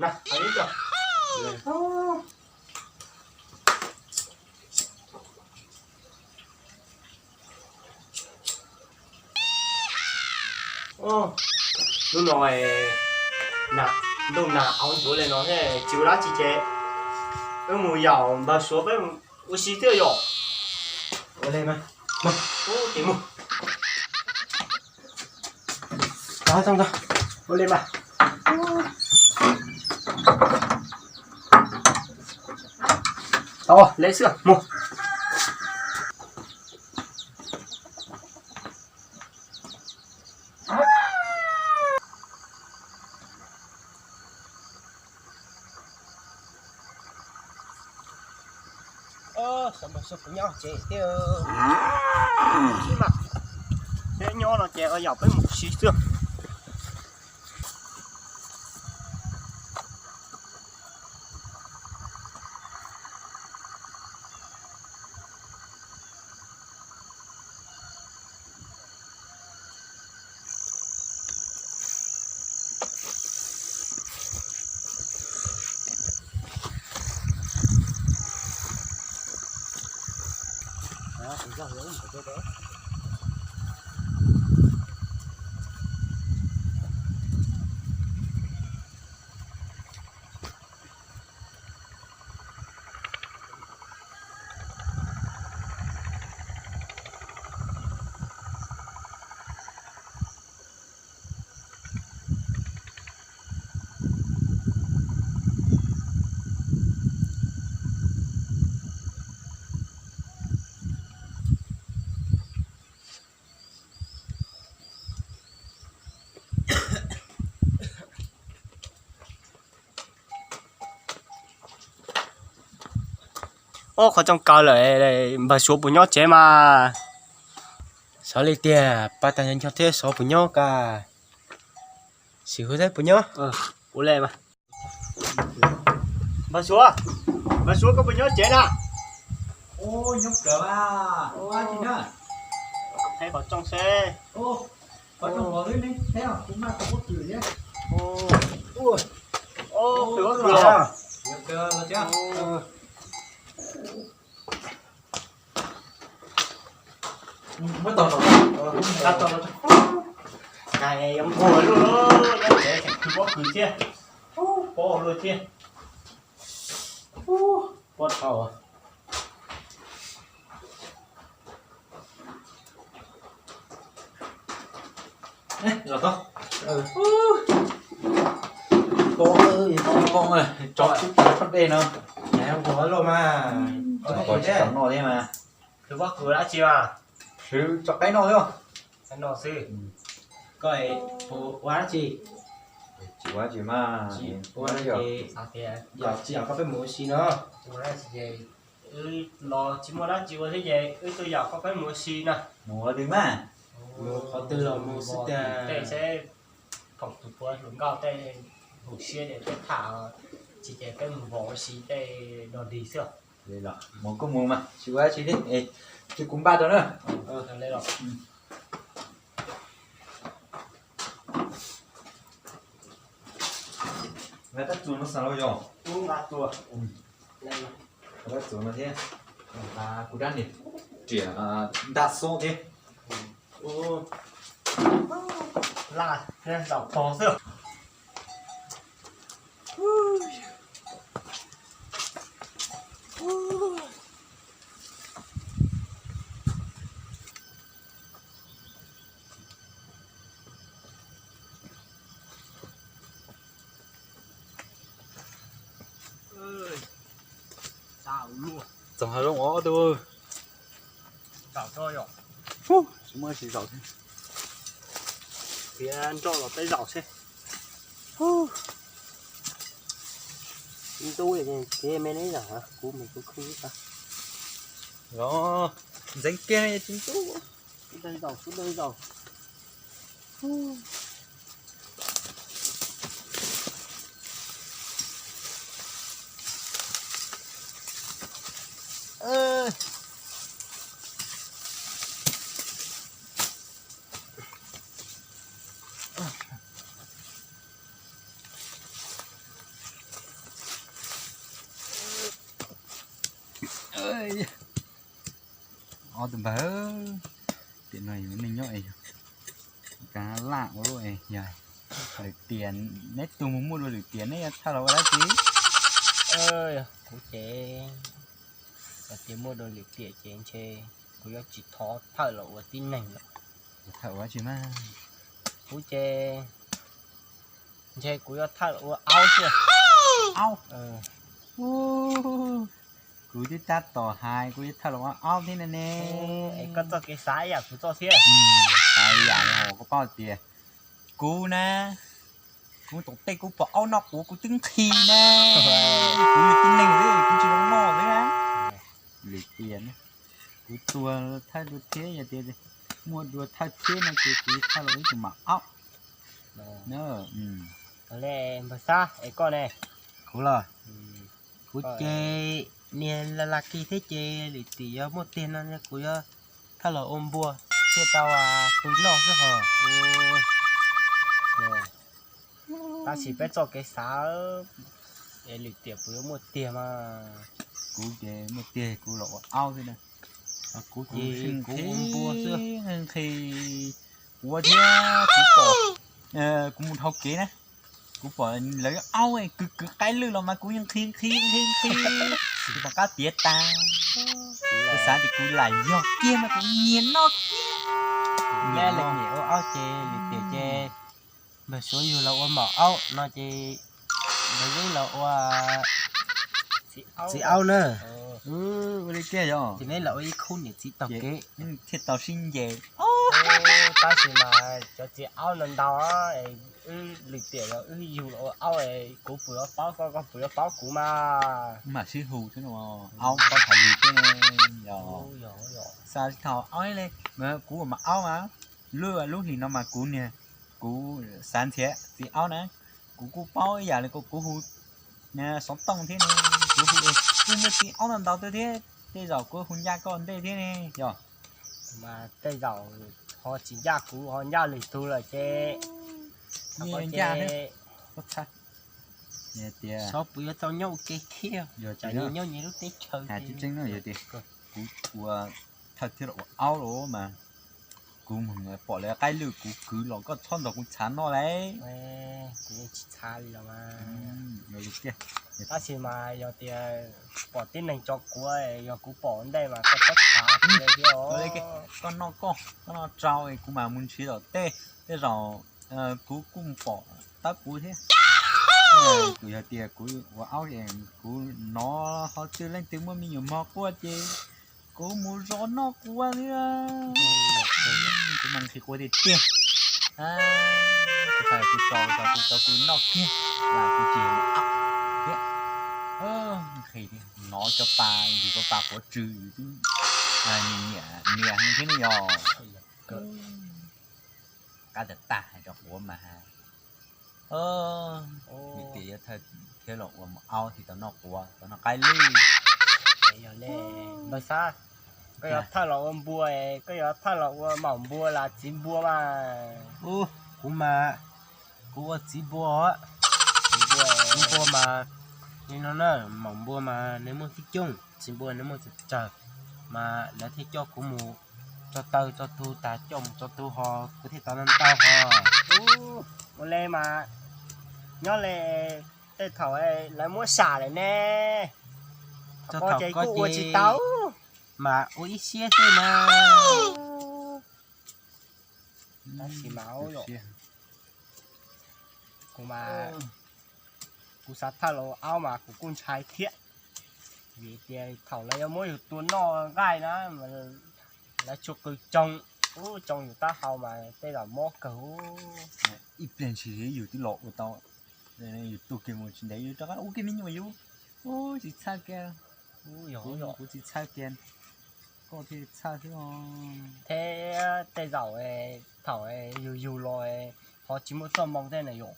Na, hais ib co. Hnub no ntuj nag hauv ntsuav li no thiab tsis ua dab tsi ces wb mus yaum npawg Suav peb ua si thiab yom. Ua li mas. Mus, mus. Ua li mas. Tau, lem xwb, mus. Nyob ces thiab, nyob no ces yaum peb mus si xwb. Ob, qhov tsoos kaw lawm, npawg Suav puas nyob tsev mas? Xav li tiag, pab tag nco thiab Suav puas nyob ka? Sim hu thiab puas nyob? Ua li mas. Npawg Suav, npawg Suav koj puas nyob tsev na? Nyob kawg mas, ua dab tsi na? Thaij qhov tsoos seb. Qhov tsoos los xwb ne, thaij kuv maj tau pob kws thiab. Kws pob kws los. Muab tau los, tau los. Nqus luaj, nyob tsev kws pob kws thiab. Pob luaj thiab. Pob dhau. Los tau. Pob tsis poob, tso tub tag thoob dej no. Nqus luaj mas. Kws pob kws thiab. Kws pob kws dab tsi mas? Tso qaib noj thiab. Qaib noj xwb. Koj puas ua dab tsi? Tsis ua dab tsi mas. Tsis ua dab tsi. Yog tsis yog koj peb mus ua si no. Wb los tsis muaj dab tsi ua thiab ces wb tuaj yaum koj peb mus ua si na. Mus ua twg mas? Mus qhov twg los mus xwb tiag. Tej seb, phoom tus puav hluas nkauj tej, hum siab ces peb tham, tsis ces peb mus vos ua si tej dog dig xwb. Mus kuj mus mas tsis ua dab tsi thiab, cia kuv npaj rau na. Nqa tab txuas no xav los yog? Nqa tab txuas no thiab. Nqa kuv rab niag riam ntaj xob thiab. Laj zaum tog xwb. Txoos hav zoov os ob tug. Tsis muaj tsis zaum thiab. Tiav nroj los peb zaum seb. Ntub tiav me ne zaum kuv me kuv khwb. Los ntxeev kiag tsis ntub. Sub dawg zaum, sub dawg zaum. Ob tug npawg, tiam no yus neej nyob es yog kav laj ua luaj es yog lwm tiam, neb tug mus muaj dua lwm tiam neb yuav thawj los ua dab tsi? Kuv ces, yog tias muaj dua lwm tiam ces ntshe kuv yuav tsis thov thawj los ua tib neeg lawm. Thawj ua dab tsi mas? Kuv ces ntshe kuv yuav thawj los ua aub xwb. Aub? Kuv twb tab tom hais kuv yuav thawj los ua aub thiab ne ne. Es koj txoj kev xav ib yam kuv txoj thiab. Xav ib yam li hos koj paub tias kuv na, kuv tom tej kuv pom aub noj quav kuv twb nqhis na. Kuv yog tib neeg xwb kuv tsis zoo noj xwb na. Lwm tiam kuv tuag thawj dua thiab, yog tias muaj dua thawj thiab no ces kuv thawj los ib tug mam aub. Npawg Xab, es koj ne? Kuv los? Kuv ces niag la la kis thiab ces lwm tiam yog muaj tiag no kuv yuav thawj los ua npua thiaj tau pw noj xwb hos. Tab sis peb txoj kev xav, es lwm tiam puas yuav muaj tiag mas? Kuv ces muaj tiag kuv los ua aub xwb na. Kuv ces kuv ua npua xwb. Nqhis quav thiab kuv pom, kuv mus dhau kev na, kuv pom lawv aub kwv kwv qaib lwj los mas kuv yeej nqhis nqhis nqhis nqhis, kuv pom qab tiav tas. Kuv xav tias kuv lam yog kiag mas kuv nyiam noj kiag. Nyiam ua aub ces lwm tiam ces npawg Suav yug los ua maum aub no ces npawg Yeeb los ua txiv aub na. Ua li kiag yog ces neb los ua ib khub niam txiv taug kev thiaj tau sib nce. Tab sis mas cov txiv aub no ntau, wb lwm tiam yog wb yug los ua aub, kuv puas yuav paub koj, koj puas yuav paub kuv mas? Mam sib hu thiab no, aub paub tham lus thiab ne. Yog xav tsis tau aub li, kuv ua mam aub mas, lub lub hlis no mas kuv niag, kuv xav nrhiav txiv aub na, kuv kuj paub ib yam li kuv hu xov tooj thiab ne, kuv hu kuj muaj txiv aub ntau ntau thiab, tej zaum kuv hu ncaj koj ntej thiab ne. Yog mas tej zaum ho tsis ncaj kuv ho ncaj lwm tus lawm ces, ncaj thiab. Xyov puas yuav tau nyob ua ke thiab, tsam nyob nyob lub teb chaws. Hais tseeb tseeb no yog tias kuv ua thawj thiab los ua aub los mas kuv pom lawv qaib lwj kuv kwv los koj txhob nrog kuv txhav noj lauj. Tab sis mas yog tias pom tib neeg tso kuv, yog kuv pom ntej mas koj txhob txhav thiab. Koj noj koj, koj noj tsau, kuv mas mus nrhiav tom tej, tej zaum kuv kuj pom tawb kuv thiab. Kuv yog tias kuv ua aub, kuv hnov ho twg leej twg muaj me nyuam mog quaj ces kuv mus zov noj quav xwb. Kuv mas nqhis quav tiag tiag. Kuv tau kuv tso, kuv tau kuv noj kiag, kuv tsis thiab. Nqhis, hnov cov pas, yus cov pas quav tsw, yus twb nyiam nyiam thiab ne yog. Qab tag tag hais rau quav mas, vim tias yuav thawj thiab los ua maum aub thiaj tau noj quav, tau noj qaib lwj. Npawg Xab, koj yuav thawj los ua npua, koj yuav thawj los ua maum npua los txiv npua mas? Kuv mas, kuv ua txiv npua. Txiv npua mas, li no na, maum npua mas nws muaj tib cooj, txiv npua nws muaj tsawg tsawg, mas lawv thiaj coj kuv mus tso taw tso tug, tas coj mus tso tug ho kuv thiaj tau ntau ho. Ua li mas, nyob li tej thaum lawv muab sam lawm ne, thaum ko ces kuj ua tsis tau, mas ua ib siab xwb mas. Tab sis mas, kuv mas, kuv xav thawj los ua aub mas kuv kuj ntshai thiab, vim tias thaum lawv yuav muab yus tua noj nqaij na, lawv tsuas qw tsoo, ub, tsoo yus taub hau mas tej zaum mob kawg. Ib pliag ntshis yus twb los ua tau, yus tuag kiag mus tsis ntev yus rov qab ua kiag me nyuam yus, ub, tsis txhawj kiag. Kuv tsis txhawj kiag, koj thiaj txhawj xwb. Thiab tej zaum thaum yus yug los ho tsis muaj txoj moo thiab na yom,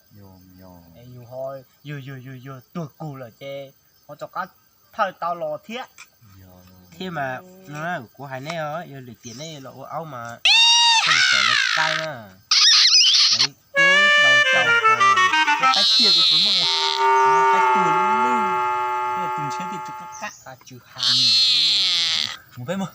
yus ho yug yug yug yug tuag kug lawm ces ho rov qab thawj tau los thiab. Thiab mas, no kuv hais neb os, yog lwm tiam neb los ua aub mas, koj txawm lawv qaib na, lawv ub tau tau, lawv qaib tiaj kuv tsis muaj, lawv qaib tuag lub lub, tus ntshiab thiaj tsis qab qab, tsw ha. Mus peb mus.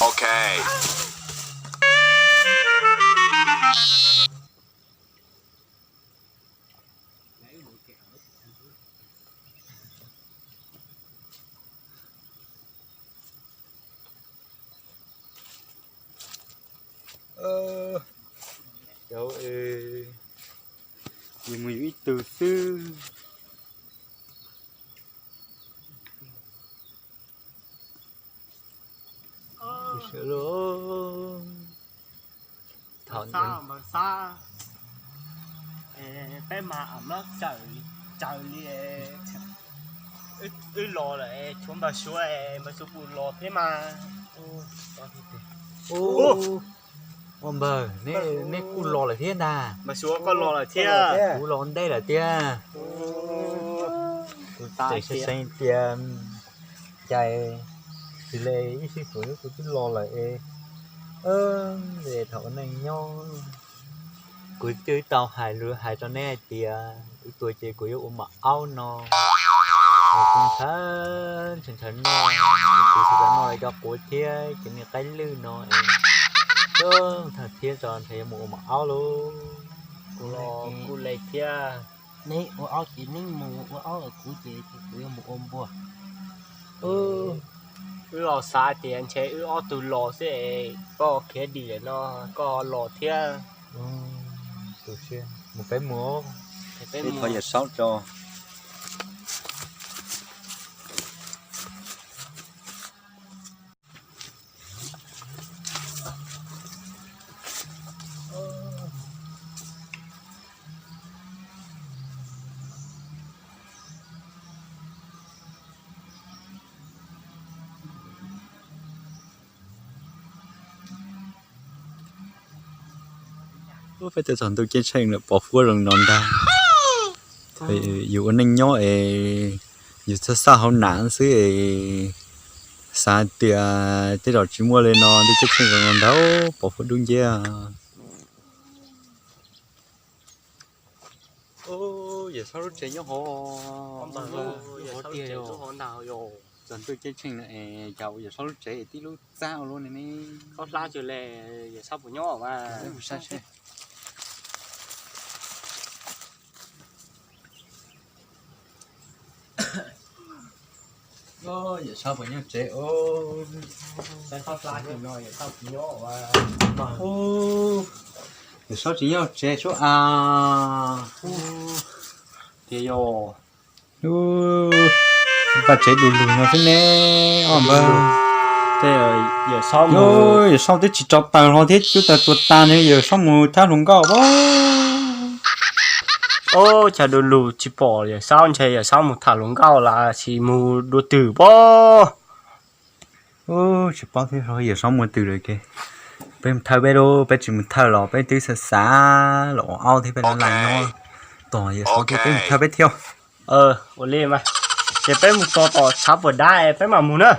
Ok. Cov, yus mus yus ib tug xwb. Sawv los. Thaum npawg Xab, peb mas am lob tsaws, tsaws li, wb los lawm es tshuav npawg Suav, npawg Suav puas los thiab mas. Ua npawg, neb kuj los lawm thiab ntag. Npawg Suav koj los lawm thiab. Kuv los ntej lawm tiag. Kuv tseem seev tias, cas tsis li ib sij kuv, kuv twb los lawm es, thaum ua neej nyob kuv twb tau hais lus hais rau neb hais tias wb tuag ces kuv yuav ua mov aub no. Kuv ntshaw ntshaw noj, kuv tsis tau noj cov quav thiab cov niag qaib lwj no. Thawj thiab tso ntshe yuav mus ua mov aub lauj. Kuv los kuj li thiab. Neb ua aub ces neb mus ua aub, kuv ces kuv yuav mus ua npua. Wb los xav tias ntshe wb ob tug los xwb es koj khiav dim lawm no, koj los thiab. Mus peb mus, peb thov Yawm Saub tso. Peb twb txog ntuj ceeb tsheej lawm, pov fuab zoo no ntag. Yus ua neej nyob es yus txhaj xaj hauv nas xwb es xav tias tej zaum tsis muaj li no, ntuj ceeb tsheej zoo no ntag, pov fuab dub nciab. Yawm Saub lub tsev nyob hov, txog ntuj ceeb tsheej no es cas ua Yawm Saub lub tsev tib lub txab ua luaj ne. Koj hlab tsis le, Yawm Saub puas nyob mas. Yawm Saub puas nyob tsev? Yawm Saub tsis nyob tsev sub as. Tias yog vaj tsev du lug no xwb ne, ob npawg. Yawm Saub twb tsis tso taws hlo thiab, cub taws tuag tas ne, Yawm Saub mus thab hluas nkauj os. Ub, cas du lug tsis pom Yawm Saub, ntshe Yawm Saub mus tham hluas nkauj los sis mus dua twg pob. Tsis paub thiab, Yawm Saub mus twg lawm ces peb mus thawj peb lub, peb tsis mus thawj los peb twb xav xav los ua aub thiab peb laj laj nyob. Tos Yawm Saub thiab peb mus thawj peb thiab. Ua li mas, ces peb mus txog tom tshav puas dab peb mam mus na.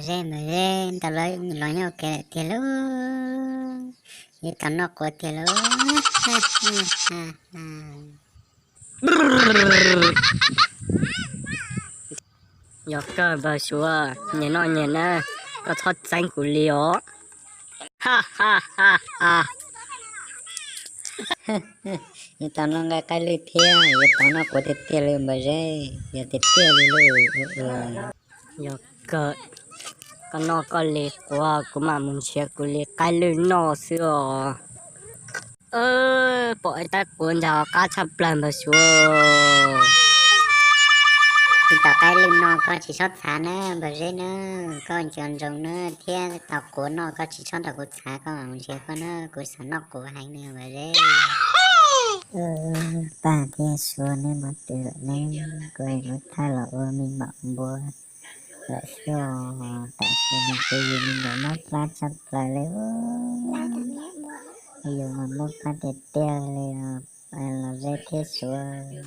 Zeb, npawg Zeb, ntau lawm los nyob ua ke lawm tiag lauj, yuav tau noj quav tiag lauj. Yog kawg npawg Suav, nyias noj nyias na, koj txhob txeeb kuv li os. Yuav tau noj nqaij qaib lwj thiab yuav tau noj quav tiag tiag li npawg Zeb, yog tiag tiag li lauj. Yog kawg, koj noj koj li quav, kuv mam mus nrhiav kuv li qaib lwj noj xwb os. Pom ib tab quav ntshe qab tshaj plaws npawg Suav. Kuv tau qaib lwj noj koj tsis txhob txhav na npawg Zeb na, koj nco ntsoov na, thiab tau quav noj koj tsis txhob nrog kuv txhav, koj mam mus nrhiav koj na, kuv xav noj quav heev na npawg Zeb. Paj thiab Suav, neb mus twg lawm ne? Kuv kuv thawj los ua me maum npua lawm xwb os, tam sim no kuv yus me nyuam mob plab tshaj plaws li. Yus mas mob plab tiag tiag li os, los Zeb thiab Suav.